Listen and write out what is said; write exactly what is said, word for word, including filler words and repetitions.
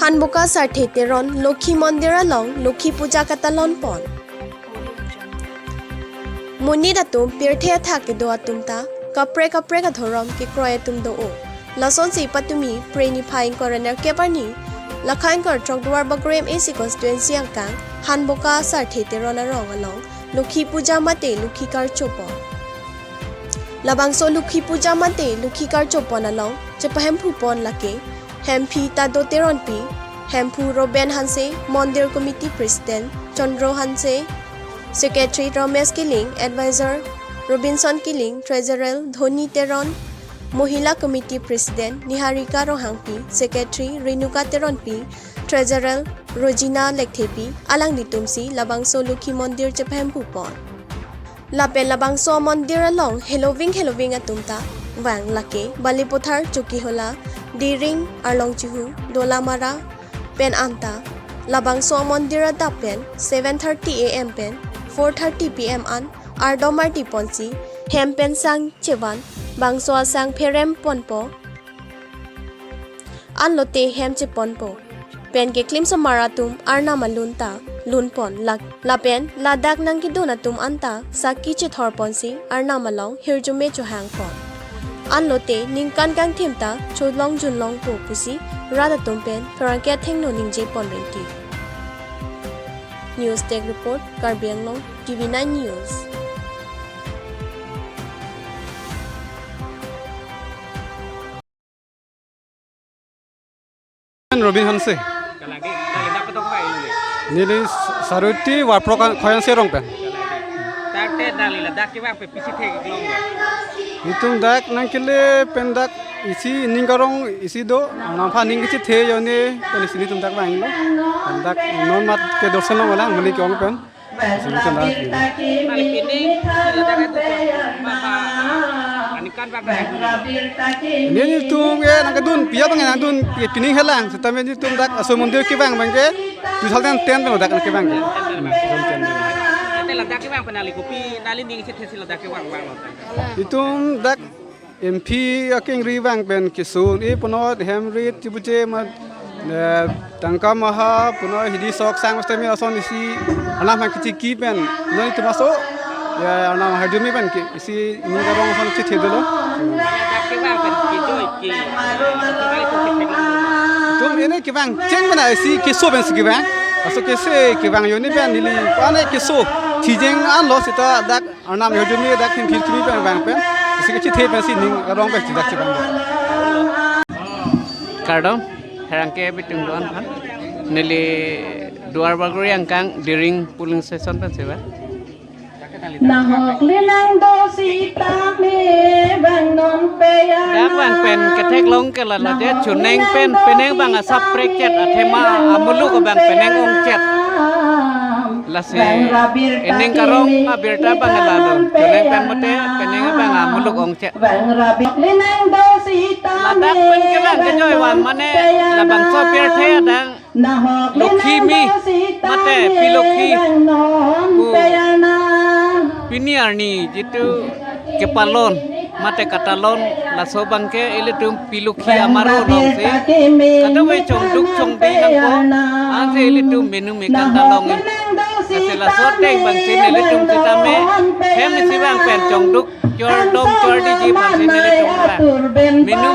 Hanboka Sarthe Teron Lokhi Mondir along Lokhi Puja katalon pon. Monit atum pirthe athak kedo atum ta kaprek kaprek adhorom kekroi atum do-o. Lasonsi patumi Phre niphai ingkoi ra nerkep arni, lakha ingkoi ra throk Duarbagori M A C constituency angkang Hanboka Sarthe Teron arong along Lokhi Puja mate Lokhi karcho pon. Labangso Lokhi Puja mate Lokhi karcho pon along chepahemphu pon lake Hemphi Tado Teronpi, Hemphu Roben Hanse, Mondir Committee President Chandro Hanse, Secretary Ramesh Killing, Advisor Robinson Killing, Treasurer Dhoni Teron, Mohila Committee President Niharika Ronghangpi, Secretary Renuka Teronpi, Treasurer Rojina Lekthepi, alanglitumsi labangso Lokhi Mondir chepahemphu pon. Lapen labangso mondir along heloving heloving atum ta vang lake Balipathar, Chokihola, Diring, Arlong Chihu, Dolamara pen anta. Labangso mondir adap pen seven thirty A M pen four thirty P M an ardom ardi ponsi hem pen sang chevan bangso asang pherem ponpo. Anlote hem cheponpo. Pen keklim osomar atum arnam alun ta lun pon lak. Lapen ladak nangkedun atum anta saki chethor ponsi arnam along hirjume chohang pon. Anlote ningkan kangthim ta cholong junlongpo pusi rat atum pen pherangke athengno ningje pon rinti. News Desk Report, Karbi Anglong, T V nine News. Robin Hanse. Kalagi, kalagi dapat apa ini? Neli Saroti Warprok Khoyang Serong pen. Kalagi. Tarte dali ladak kevang pen pisi the kelong ya. Itum dak nangkele pen dak isi ning karong isi do, nangphan ning kechethe jone pen isi netum dak vanglo. Pen dak non mat ke dorson long lang mani ke-ong pen. Sini kan dah, gitu. Mali pining, sila dah itu, Bapak. Ani kan Bapak. Ini netum ke nangkedun, pi abang nangdun, pi pining helang, setame netum dak aso mondir kevang abang ke, two thousand ten pen dak kevang ke. Two thousand ten pen. Ante ladak kevang pen nali kopi, nali ning chethe si ladak kevang vanglo. Itum dak M P akengri vang pen keso un-e ponot hem rit chibuche ma, eh, tangka maha ponot hidi sok sang setame ason isi arnam hang kechiki pen non itum aso ya arnam hajumi pen ke isi ning karong ason chethe dolo. Itum ini kevang cheng mana isi keso pen si kevang. Aso kese kevang jone pen neli pane keso thijeng anlo seta dak arnam hajumi dak hin thil kimi pen vang pen. Isi kechethe pen si ning karong pen si dak chevang. Kardom, pherangke bitung do-an aphan. Neli Duarbagori angkang Diring polling station pen si ba. Nahok le nangdo sitame bang non pe ya. Dak vang pen ketheklong ke lalo je chuneng pen penang bang asap prekchet athema amuluk bang penang ongchet. Lasi ining karong abirta bang lalo. Chuneng pen mate penang bang amuluk ongchet. Ladak pen kevang kejoi van mane labangso pirthe adang Lokhi mi mate Pi Lokhi pu pini arni jitu kepalon mate katalon laso abang ke ilitum Pi Lokhi amaro alongsi kadokave chongduk chongdi nangpo, ansi ilitum menu me katalong. Lasi laso ateng abang si nelitum sitame hem isi abang pen chongduk chordom chordiji abang si nelitum abang menu